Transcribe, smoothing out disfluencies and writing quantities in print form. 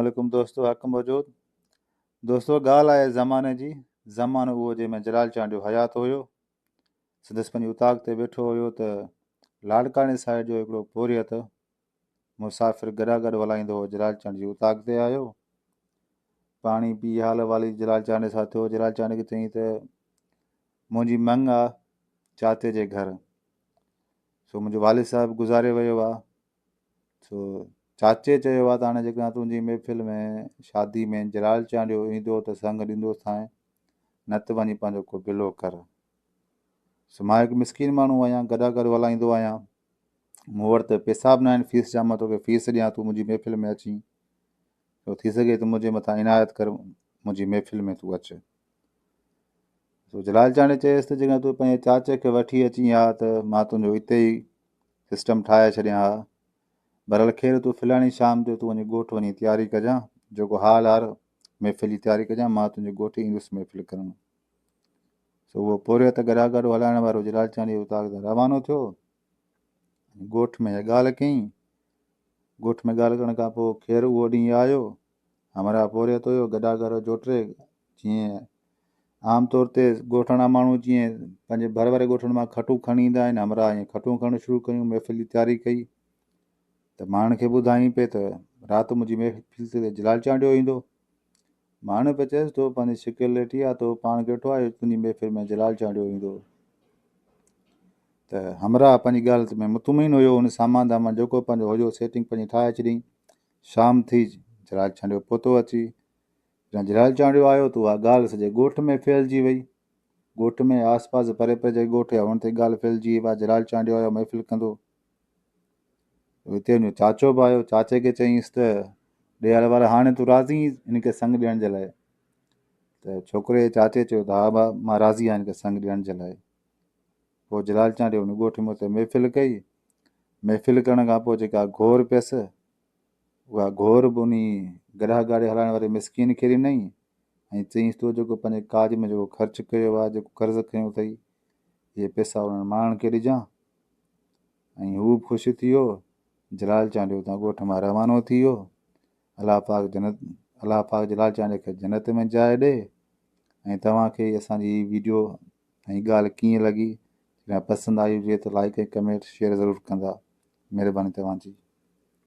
عليڪم دوستو حق موجود دوستو ڳالهه آهي زماني جي زمانو اهو جنهن ۾ جلال چانڊيو حيات هيو سندس پنهنجي اوطاق تي ويٺو هيو ته لاڙڪاڻي سائيڊ جو هڪڙو پورهيت مسافر گڏا گڏ هلائيندو هو جلال چانڊيي جي اوطاق تي آيو پاڻي پي حال والي جلال چانڊيي سان ٿيو جلال چانڊيي کي چيائين ته منهنجي مڱ آ چاچي جي گهر سو منهنجو والد صاحب گذاري ويو آ سو چاچي چيو آ ته هاڻي جيڪڏهن تنهنجي محفل ۾ شادي ۾ جلال چانڊيو ايندو ته سڱ ڏيندوسانء نه ته وڃي پنهنجو ڪو بلو ڪر. سو مان هڪ مسڪين ماڻهو آهيان، گڏا گڏ هلائيندو آهيان، مون وٽ ته پئسا به ناهن فيس جا مان توکي فيس ڏيان تون منهنجي محفل ۾ اچين، سو ٿي سگهي ته منهنجي مٿان عنايت ڪر منهنجي محفل ۾ تون اچ. سو جلال چانڊيي چيس ته جيڪڏهن تون پنهنجي چاچي کي وٺي اچين ها ته مان تنهنجو اتي ئي سسٽم ٺاهي ڇڏيان ها. بهرحال خير تون فلاڻي شام جو تون وڃي ڳوٺ وڃي تياري ڪجان جيڪو حال هار محفل جي تياري ڪجان مان تنهنجي ڳوٺ ايندس محفل ڪرڻ. سو اهو پورهيت گڏا گاڏو هلائڻ وارو جلال چانڊيي اوطاق تان روانو ٿيو ۽ ڳوٺ ۾ اها ڳالهه ڪيائين. ڳوٺ ۾ ڳالهه ڪرڻ کان پوء خير اهو ڏينهن آيو همراهه پورهيت هيو، گڏا گهر جوٽري جيئن عام طور تي ڳوٺاڻا ماڻهو جيئن پنهنجي ڀر واري ڳوٺن مان کٽون کڻي ايندا آهن، همراهه ائين کٽون کڻڻ شروع ڪيون، محفل جي تياري ڪئي ته ماڻهن کي ٻڌائين پئي ته رات منهنجي محفل تي جلال چانڊيو ايندو. ماڻهن پئي چيس تو پنهنجي شڪل ليٽي آ، تو پاڻ ڪيٺو آهي تنهنجي محفل ۾ جلال چانڊيو ايندو. ته همراهه پنهنجي ڳالهه ۾ مطمئن هيو، هن سامان دامان جيڪو پنهنجو هيو سيٽنگ پنهنجي ٺاهي ڇڏيائين. شام ٿي، جلال چانڊيو پهتو اچي. جڏهن جلال چانڊيو آيو ته اها ڳالهه سڄي ڳوٺ ۾ ڦهلجي وئي. ڳوٺ ۾ آس پاس پري پري جيڪي ڳوٺ هيا انهن تي ڳالهه ڦهلجي وئي جلال چانڊيو آيو محفل ڪندو. اتي هن جو چاچو به آيو. چاچي کي چيائينس ته ڏي حال احوال هاڻي تون راضي آهين هن کي سڱ ڏيڻ جي لاء؟ ته ڇوڪري جي چاچي چيو ته ها ڀا مان راضي آهيان هن کي سڱ ڏيڻ جي لاء. پوء جلال چانڊيو ان ڳوٺ ۾ اتي محفل ڪئي. محفل ڪرڻ کان پوء جيڪا گهور پيس اها گهور به انهي گڏهه گاڏي هلائڻ واري مسڪين کي ڏنائين ۽ چيائينس تو جيڪو پنهنجي ڪاڄ ۾ جيڪو خرچ ڪيو آهي، جيڪو قرض کنيو اٿئي، اهي پئسا انهن ماڻهن کي ڏجان. ۽ هو به خوش ٿي ويو. جلال چانڊيو اتان ڳوٺ مان روانو ٿي ويو. الله پاڪ جنت الله پاڪ جلال چانڊيي کي جنت ۾ جاء ڏي ۽ توهان کي اسان جي هي ويڊيو ۽ ڳالهه ڪيئن لڳي جيڪڏهن پسند آئي هجي ته لائڪ ۽ ڪمينٽ شيئر ضرور ڪندا. مهرباني توهان جي.